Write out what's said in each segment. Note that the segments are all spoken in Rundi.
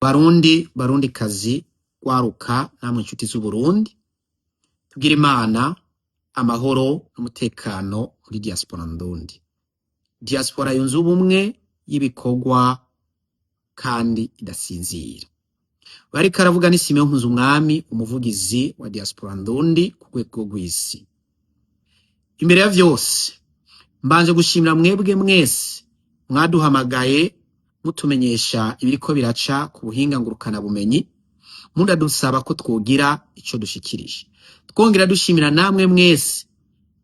Barundi, Barundikazi, rwaruka namwe inshuti z'Uburundi, tugire Imana, amahoro n'umutekano muri diaspora ndundi. Diaspora yunze ubumwe y'ibikorwa kandi idasinzira. Bariko aravuga ni Simeon Nkunzumwami, umuvugizi wa diaspora ndundi ku rwego rw'isi. Imbere ya vyose, mbanje gushimira mwebwe mwese mwaduhamagaye mutumenyesha ibiriko biraca ku buhinga ngurukana bumenyi, mundadusaba ko twogira ico dushikirije. Twongera dushimira namwe mwese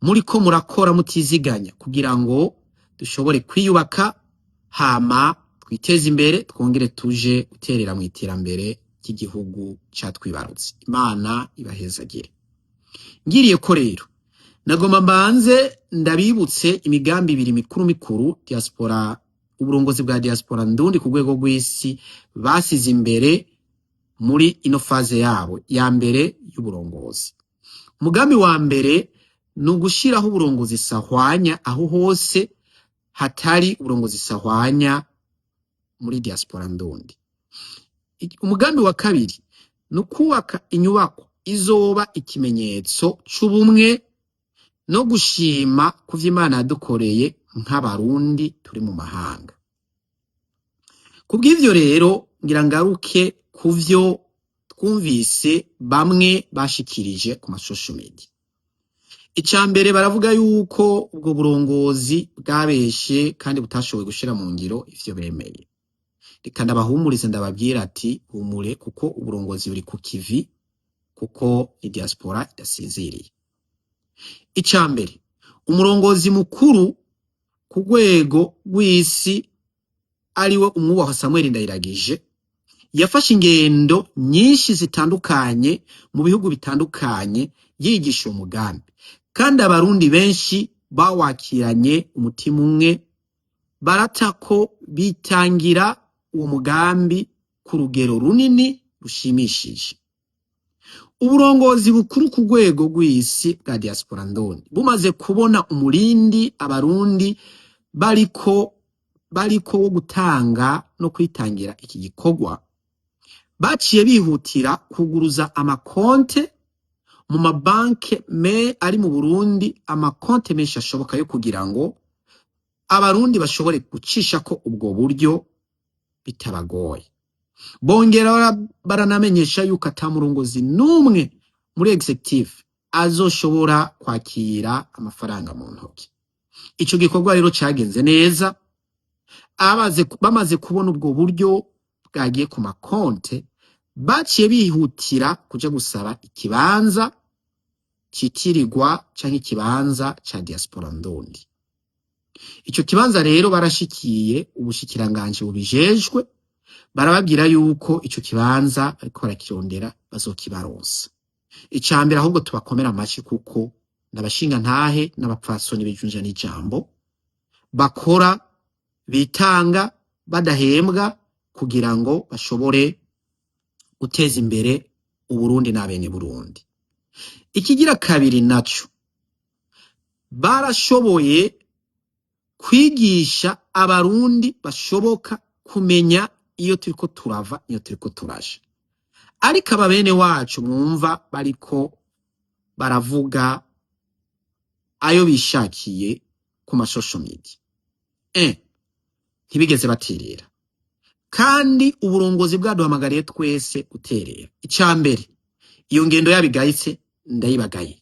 muriko murakora mutiziganya kugira ngo dushobore kwiyubaka, hama twiteze imbere, twongere tuje guterera mu iterambere ry'igihugu catwibarutse. Imana ibahezagire. Ngiriye ko rero, nagomba mbanze ndabibutse imigambi ibiri mikuru mikuru diaspora, uburongozi bwa diaspora ndundi ku rwego rw'isi basize imbere muri ino phase yabo ya mbere y'uburongozi. Umugambi wa mbere ni ugushiraho uburongozi sahwanya aho hose hatari uburongozi sahwanya muri diaspora ndundi. Umugambi wa kabiri ni ukubaka inyubako izoba ikimenyetso c'ubumwe no gushima kuvyo Imana yadukoreye nk'Abarundi turi mu mahanga. Kubw'ivyo rero, ngira ngaruke kuvyo twumvise bamwe bashikirije ku ma social media. Ica mbere, baravuga yuko ubwo burongozi bwabeshe kandi butashoboye gushira mu ngiro ivyo bemeye. Reka ndabahumurize, ndababwira ati humure, kuko uburongozi buri ku kivi, kuko ni diaspora idasinziriye. Ica mbere, umurongozi mukuru ku rwego rw'isi, ariwe umwubahwa Samuel Ndayiragije, yafashe ingendo nyinshi zitandukanye mu bihugu bitandukanye yigisha uwo mugambi, kandi Abarundi benshi bawakiranye umutima umwe, barata ko bitangira uwo mugambi ku rugero runini rushimishije. Uburongozi bukuru ku rwego rw'isi bwa diaspora ndundi bumaze kubona umurindi Abarundi bariko wo gutanga no kwitangira iki gikorwa, baciye bihutira kuguruza amakonte mu mabanke me ari mu Burundi, amakonte menshi ashoboka yo kugira ngo Abarundi bashobore gucishako ubwo buryo bitabagoye. Bongera baranamenyesha yuko ata murongozi n'umwe muri executive azoshobora kwakira amafaranga mu ntoki. Ico gikorwa rero cagenze neza. Bamaze kubona ubwo buryo bwagiye ku makonte, baciye bihutira kuja gusaba ikibanza citirirwa canke ikibanza ca diaspora ndundi. Ico kibanza rero barashikiye ubushikiranganji bubijejwe, barababwira yuko ico kibanza bariko barakirondera, bazokibaronsa. Ica mbere ahubwo tubakomera amashi, kuko n'abashinga ntahe n'abapfasoni bijunja n'ijambo, bakora bitanga badahembwa kugira ngo bashobore guteza imbere Uburundi n'abene Burundi. Ikigira kabiri naco, barashoboye kwigisha Abarundi bashoboka kumenya iyo turiko turava, iyo turiko turaja. Ariko aba bene wacu mwumva bariko baravuga ayo bishakiye ku ma social media, ntibigeze baterera, kandi uburongozi bwaduhamagariye twese guterera. Ica mbere, iyo ngendo yabigayitse, ndayibagaye.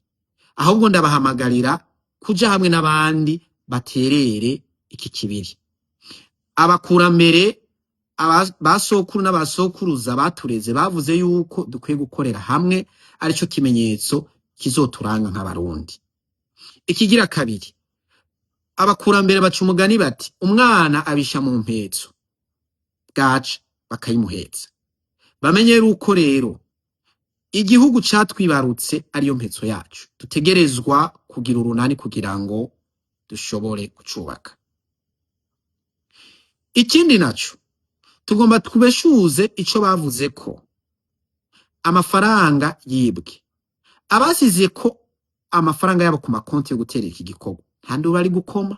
Ahubwo ndabahamagarira kuja hamwe n'abandi baterere iki kibiri. Abakurambere, basokuru n'abasokuruza batureze bavuze yuko dukwiye gukorera hamwe, arico kimenyetso kizoturanga nk'Abarundi. Ikigira kabiri, abakurambere baca umugani bati: "Umwana abisha mu mpetso, bwaca bakayimuhetsa." Bamenye yuko rero igihugu catwibarutse ariyo mpetso yacu, dutegerezwa kugira urunani kugira ngo dushobore kucubaka. Ikindi naco, tugomba tubeshuze ico bavuze ko amafaranga yibwe. Abasize ko amafaranga yabo ku makonti yo gutera iki gikorwa, nta nduba ari gukoma,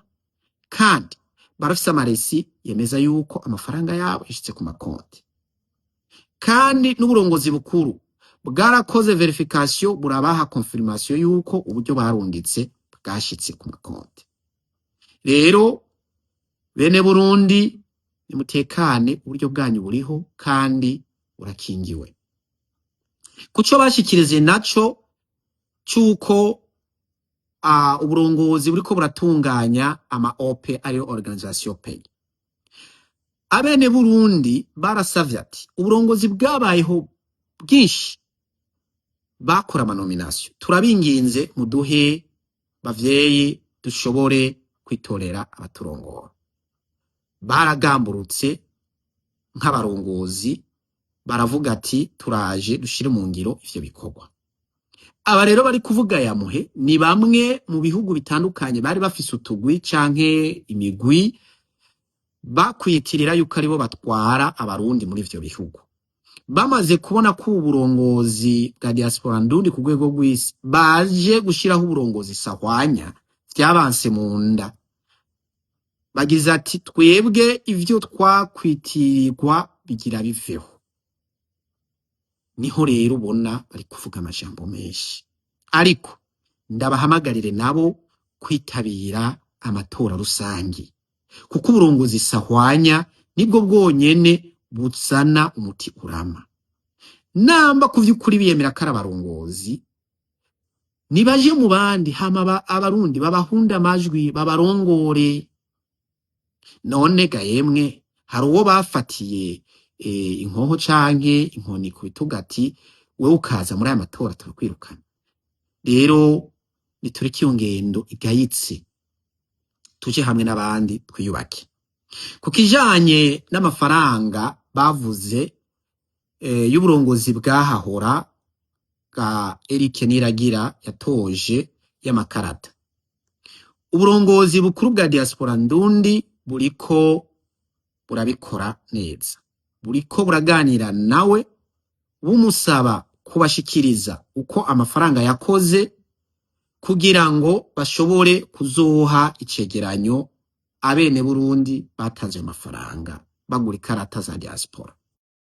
kandi barafise amaresi yemeza yuko amafaranga yabo yashitse ku makonti. Kandi n'uburongozi bukuru bwarakoze vérification, burabaha confirmation yuko uburyo barungitse bwashitse ku makonti. Rero bene Burundi, nimutekane, uburyo bwanyu buriho kandi burakingiwe. Kuco bashikirije naco c'uko uburongozi buriko buratunganya ama OP, ariyo organisation pays, abene Burundi barasavye ati uburongozi bwabayeho bwinshi bakora ama nomination, turabinginze muduhe bavyeyi dushobore kwitorera abaturongora. Baragamburutse nk'abarongozi, baravuga ati turaje dushire mu ngiro ivyo bikorwa. Aba rero bari kuvuga yamuhe ni bamwe mu bihugu bitandukanye bari bafise utugwi canke imigwi bakwitirira yuko aribo batwara Abarundi muri ivyo bihugu. Bamaze kubona ko ubu burongozi bwa diaspora ndundi ku rwego rw'isi baje gushiraho uburongozi sahwanya, vyabanse mu nda, bagize ati twebwe ivyo twakwitirirwa bigira biveho. Niho rero ubona bari kuvuga amajambo menshi, ariko ndabahamagarire nabo kwitabira amatora rusangi, kuko uburongozi sahwanya nibwo bwonyene buzana umuti urama. Namba ku vy'ukuri biyemera ko ari abarongozi, nibaje mu bandi, hama Abarundi babahunda amajwi babarongore. None ga yemwe, hari uwo bafatiye inkoho canke inkoni ku bitugu ati wewe ukaza muri aya matora turakwirukana? Rero nitureke iyo ngendo igayitse, tuje hamwe n'abandi twiyubake. Ku kijanye n'amafaranga bavuze y'uburongozi bwahahora bwa Eric Niragira yatoje y'amakarata, uburongozi bukuru bwa diaspora ndundi buriko burabikora neza, buriko buraganira nawe, bumusaba kubashikiriza uko amafaranga yakoze kugira ngo bashobore kuzoha icegeranyo abene Burundi batanze ayo mafaranga bagura ikarata za diaspora.